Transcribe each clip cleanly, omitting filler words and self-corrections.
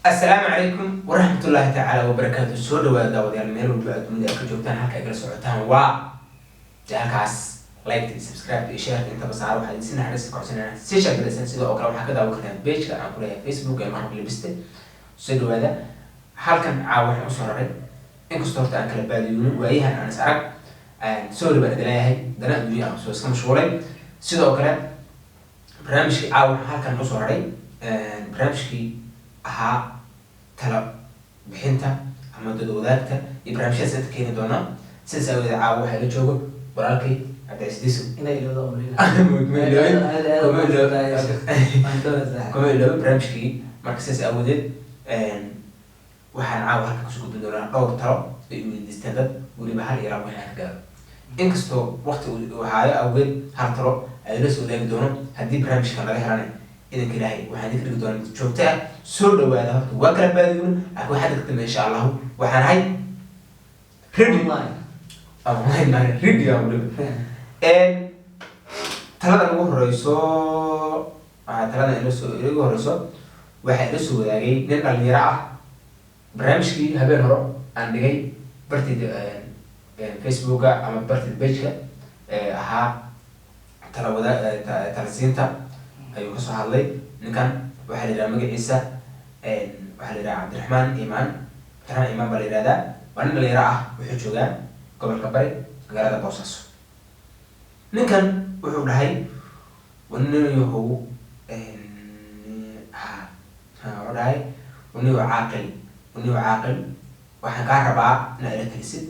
Asalaamu calaykum waraxmatullaahi tacaala wabarakaatu. Soo dhawaada, daawadayaal, meel walba aad dunida aad ka joogtaan. Halka ay kala socotaan waa dee halkaas. Like, subscribe iyo share intaba saar. Waxaa idin si naxariista ka codsanayna si share-garaysan. Sidoo oo kale waxaa ka daawan kartaan page-ka aan ku leeyahay Facebook ee Maqrib Libiste. Soo dhawaada. Halkan caawa waxaan usoo raray, inkastoo horta aan kala baadiyoono waayahan aan is arag, sorry baan idin leeyahay, dana adduunya aan soo iska mashquulay. Sidoo kale barnaamijkii caawa waxaan halkan usoo raray, barnaamijkii ahaa tala bixinta ama dad wadaagta iyo barnaamijyadaas inta keeni doonaa. Sidaas aawadeed caawa waxaa la joogo walaalkay Cabdicasiis Diso. Inay ilowda umaleynaa. Kuma iloobin, kuma iloobin, kuma iloobin barnaamijkii. Marka sidaas aawadeed waxaan caawa halkan kusoo gudbin doonaa dhowr talo ay weydiisteen dad, weliba hal iyo laba waxaan ka gaaro, inkastoo waqti uu haayo awgeed hal talo ay la soo wadaagi doono. Haddii barnaamijkan laga helana, idanka Ilaahay, waxaan idinka dhigi doonaa mid joogto ah. Soo dhawaada. Horta waa kala baadiyoona, laakiin waxaa dadka dambe insha Allahu waxaan ahay ready. Online. Online maaha, ready aan weliba. Taladan ugu horeyso, taladan ila soo igu horeyso waxaa ila soo wadaagay nin dhalinyaro ah. Barnaamijkii habeen hore aan dhigay bartayda Facebooka ama bartayda page-ka ahaa tala wada talasiinta ayuu kasoo hadlay ninkan. Waxaa la yidhaha magaciisa, waxaa la yidhaha Cabdiraxmaan Imaan. Cabdiraxmaan Imaan baa la yidhahdaa. Waa nin dhalinyaro ah, wuxuu joogaa gobolka Bari, magaalada Boosaaso. Ninkan wuxuu dhahay, nin yahow, ha ha, wuxuu dhahay, "Waniyo caaqil, waniyo caaqil, waxaan kaa rabaa inaad ila talisid.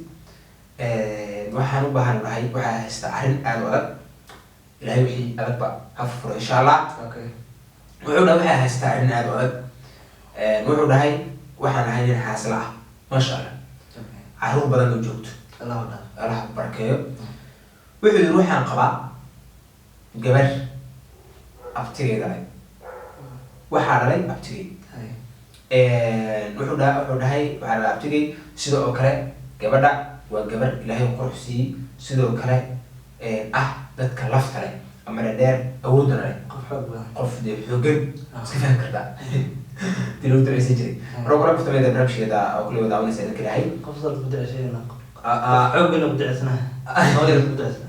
Waxaan u baahan," dhahay, "waxaa haysta arrin aada u adag." Ilahay wixii adagba ha furfuro, insha Allah. Wuxuu dhahay, "Waxaa haystaa arrin aada u adag." Wuxuu dhahay, "Waxaan ahay nin xaasila ah, maasha Allah, caruur badan oo joogto." Allahu dhaaf. Allah barakeeyo. Wuxuu yidhi, "Waxaan qabaa gabar abtigay dhalay, waxaa dhalay abtigay." Wuxuu dhahay, "Waxaa dhalay abtigay. Sidoo oo kale gabadha waa gabar Ilaahay qurux siiyey, sidoo kale ah dadka lafta leh ama dhadheer, awoodana leh." Qof xoog badan. Qof dee xoogan, iska fahmi kartaa dii lagu duceysan jiray. Marka kula kaftameeda barnaamijkeeda oo kule wadaawanaysa idinka Ilaahay. Qof sal ku duceysanayna. Ah, ah. Xoog badan ku duceysana. Hooyada ku duceysana.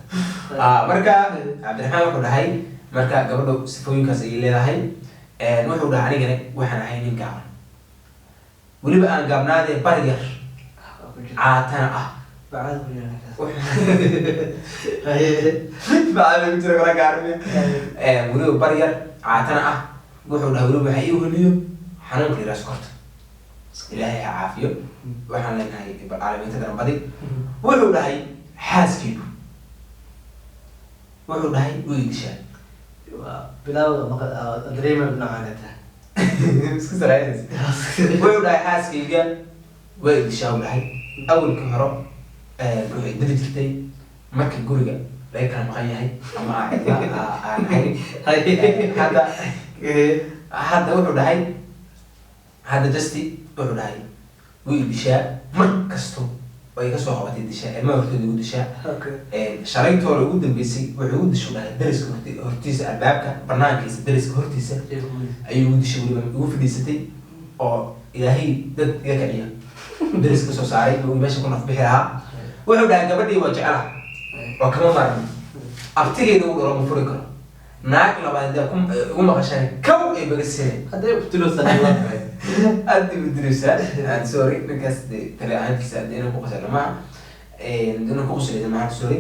Marka Cabdiraxmaan wuxuu dhahay, marka gabadhu sifooyinkaas ayay leedahay. Wuxuu dhahay, "Anigana waxaan ahay nin gaaban, weliba aan gaabnaadee bar yar, Ku jira. caatana ah." Bacad ku jira ninkaas. Bacada ku jira kala gaarmiya. Weliba bar yar, caatana ah. Wuxuu dhahay, "Weliba waxa ii heliyo xanuunka la yidhaha sokorta. Ilaahay ha caafiyo, waxaan leenahay bal caalamiinta daran badi." Wuxuu dhahay, "Xaaskeygu," wuxuu dhahay, "way dishaa." Waa bilaawda maqal dareema noocan ay tahay. Isku salaynaysa. Wuxuu dhahay, "Xaaskayga way dishaa," uu dhahay. "Awalkii hore waxay dili jirtay marka guriga laga kala maqan yahay ama aan cidla aan ahay. Hadda wuxuu dhahay, hadda just wuxuu dhahay, way dishaa mar kasto oo ay kasoo qabatay, dishaa ilmaha hortooda igu dishaa. Shalaytoole ugu dambeysay wuxuu ugu dishay," dhahay, "dariska hortiisa, albaabka banaankiisa, dariska hortiisa ayuu ugu dishay, weliba igu fadhiisatay oo Ilaahay dad iga kiciya, dariska soo saaray uu meesha ku nafbixi lahaa." Wuxuu dhahay, "Gabadhii waa jecelaha oo kama maarmi, abtigeeda u dhalo ma furi karo, naag labaad haddaa ku igu maqashaan kow ay baga sineen." Hadday ibtiloosan waa. Aad igu dilaysaa. I'm sorry, ninkaas de tale ahaantiisa hadii inaan ku qosla maaha, inaan ku qoslayda maaha, sorry.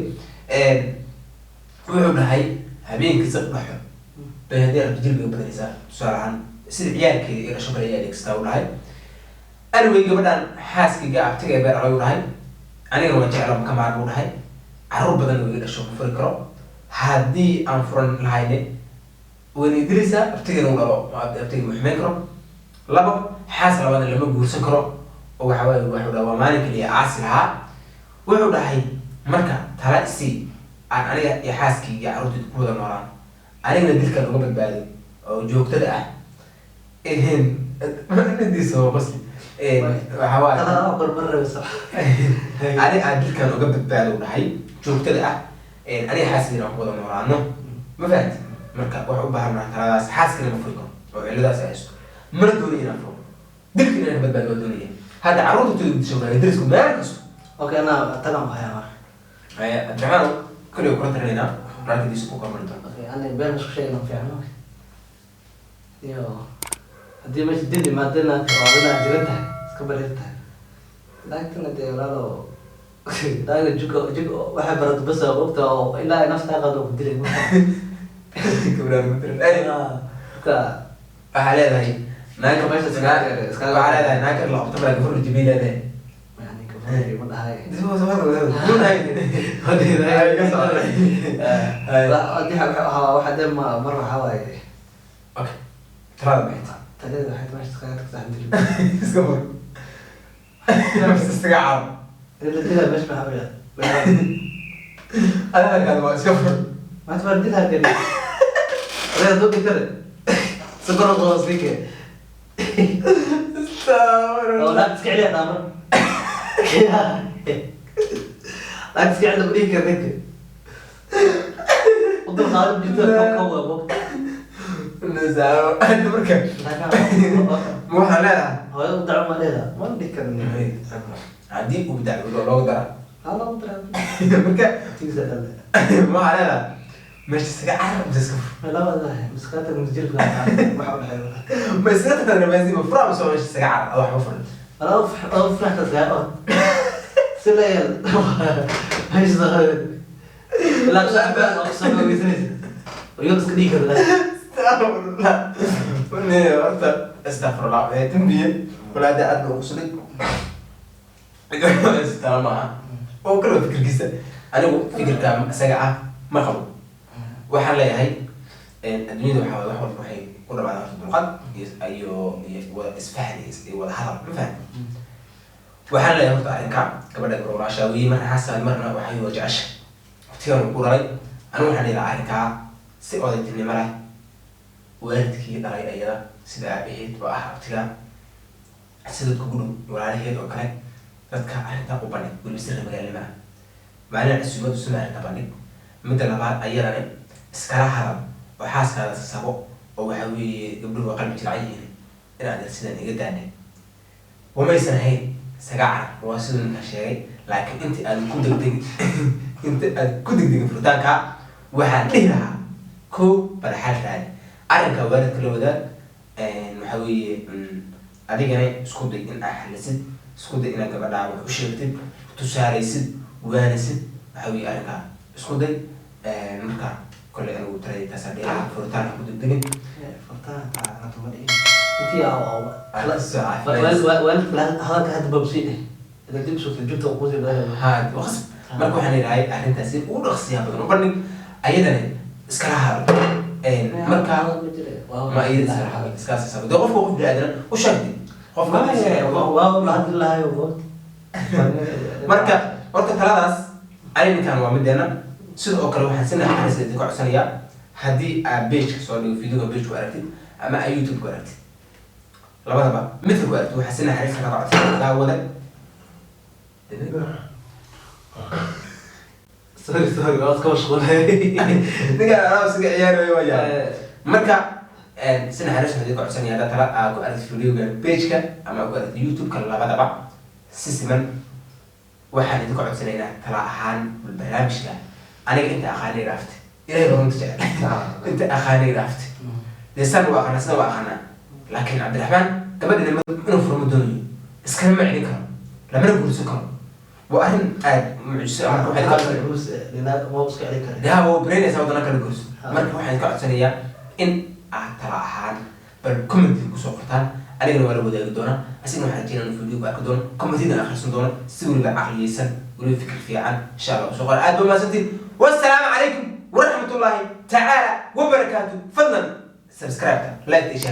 Wuxuu dhahay, "Habeenkii saq dhaxo bay haddii rabto jilbiga badanaysaa, tusaale ahaan sida ciyaalkeeda iyo dhasho kale ay adeegsataa," u dhahay. "Anyway, gabadhan xaaskayga abtiga beer alay," u dhahay, "anigana waan jecla, ka maarma," u dhahay, "carruur badan oo iga dhasho, ma furi karo. Haddii aan furan lahayne wayna idilaysaa, abtigana u dhalo, abtiga ma xumeyn karo. Labo, xaas labaadna lama guursan karo." Oo waxa waaye, wuxuu dhahay, waa maalin kaliya aasi lahaa. Wuxuu dhahay, "Marka tala isii aan aniga iyo xaaskii iyo carruurtayda ku wada noolaan, anigana dilkan uga badbaado oo joogtada ah." Midiisa waa qosli, waxa waaye ani aan dilkan uga badbaado, u dhahay, joogtada ah, aniga xaaskiina aan ku wada noolaano, ma fahanti? Marka waxa u baahan taladaas. Xaaskina ma furi karo oo ciladaas ay haysto, mana dooni inaan furo." Dilka inaan ka badbaado waa doonaya. Hadda carruurta tooda disho waayo, darisku meel kasto. Okay, anaa tagan ku hayaa marka. Haya, Cabdiraxmaan, kulli waa kula talinaynaa, walaalkiisa ku kormari doona. Okay, ana been isku sheegna fiicno iyo haddii meesha dil imaadana waa inaa jiran tahay, iska bareer tahay. Naagtana dee walaalo, naagta juka juk waxay barato bas oo ogta oo ilaa ay naftaa qaado ku dilay. Gabdhaha ma tirin. Ay, marka waxaa leedahay naag meesha waxaa leedahay naag la qabto malaa gafur jibay leedahay. Yani gabadha ma dhahay. Ay, ka socday. Ay. Waxa dee mar waxaa waaye. Okay, talada maxay tahay? Talada waxay meesha iskaga tagtaa. Iska fur, iskaga carab. Dila meesha maxaa weya? Adalkaada waa iska fur. Maanta waa dilaa geli. Reer doo dhintare. Sokor oo qoos. Oo naag iska celiya dhaamar. Naag iska celiya dhihi kar ninka. U dul qaadan jirto kaw kaw waa bog. Hadda marka ma waxaan leedahay Hooyada u daco ma leedahay? Ma dhihi karno. Haddii uu dacwado loogu dara. Hala u dara. Marka Tiisa dhale. ma waxaa leedahay meesha iskaga carab mise iska fur? Labada miskaata masjidka waxa u dhexeeya. Ma iskaga tagtaa namaasi, ma furaa mise meesha iskaga carab adoo waxba furin? Wala u furaxta iskaga od. Si la yeel. Meesha ilaa saaxiibada oo soo dhaweysanaysa. Oo iska dhigi karta. Astagfirullah. Horta astagfirullah, waxay dambiye walaada aad buu quslay istaa maaha oo kale waa fikirkiisa. Anigu fikirka isaga ah ma qabo. Waxaan leeyahay adduunyada waxaa waye wax walba waxay ku dhamaadaan horta dulqaad iyo wada isfahan iyo wada hadal, ma fahan? Waxaan leeyahay horta arrinka gabadha gabar walaashaa weye, marna xasan marna waxay waa jecesha waqtigan ku dhalay. Anigu waxaan leeyahay arrinkaa si odaytinimo leh waalidkii dhalay ayada, sida aabaheed oo ah abtiga, sida dadka ugu dhow walaalaheed oo kale, dadka arrintaa u bandhig, weliba sirra magaalnimo ah, maalin casuumad u samee, arrinta bandhig. Midda labaad, ayadana iskala hadal oo xaaskaada sasabo oo waxa weeye gabdhuhu waa qalbi jilcan yihiin inaad sidan iga daanay wamaysan ahayn isaga carab waa siduu ninka sheegay. Laakiin inta aad ku degdegin, inta aad ku degdegin furitaanka, waxaan dhihi lahaa kow baraxaal raadi arrinka waalidka la wadaag. Waxa weeye adigana isku day in aad xalisid, isku day inaad gabadhaa wax u sheegtid, tusaaleysid, waanisid. Waxa weeye arrinkaa isku day. Marka kolley anigu talada taasaa dhihi lahaa, furitaanka ku degdegin. Intii waalidka hadalka hadda babsii dheh ida dib sugtay jubta kusii badan. Ha, waqas. Marka waxaan idhahay arrintaasi ugu dhaqsiyaa badan u bandhig, ayadana iskala hadal. Marka ma iyada iskala hadal, iskala sasabo dee qofka qof biniaadana u sheegtay qofka. Waa la hadli lahayo. Marka horta taladaas arrinkan waa mideena. Sidoo kale waxaan si naxariis idinka codsanayaa haddii aad page-ka soo dhigo videoga, page ku aragtid ama aad YouTube ku aragtid, labadaba midka ku aragtid, waxaan si naxariis kaga codsanaya daawada. Sorry, sorry, waa iska mashquulay. Ninkaan anaa isaga ciyaarayo waa yaa. Marka si naxariis waxaan idinka codsanaya haddaad tala aad ku aragtid videoga page-ka ama aad ku aragtid YouTube-ka, labadaba si siman waxaan idinka codsanaynaa tala ahaan barnaamijka. Aniga inta aqaanay dhaaftay, Ilahay baa runta jecel, inta aqaanay dhaaftay dee saan waa aqaanaa, sida waa aqaanaa. Laakiin Cabdiraxmaan gabadhina inuu furo ma doonayo, iskana ma celin karo, lamana guursan karo. Waa arrin aad mucjiso ah. Marka waxay ka codsanaysaa dee ha waa bareynaysaa wadana kala guurso. Marka waxaan ka codsanayaa in aad tala ahaan bal commentiga kusoo qortaan, anigana waa la wadaagi doonaa, asigana waxaan rajeynaa inuu video ku arki doono, commentidan akhrisan doono, si weliba caqliyeysan, weliba fikir fiican insha Allah kusoo qora. Aad ba mahadsantiin. Wassalaamu calaykum waraxmatullaahi tacaala wabarakaatu. Fadlan subscribe, like, share.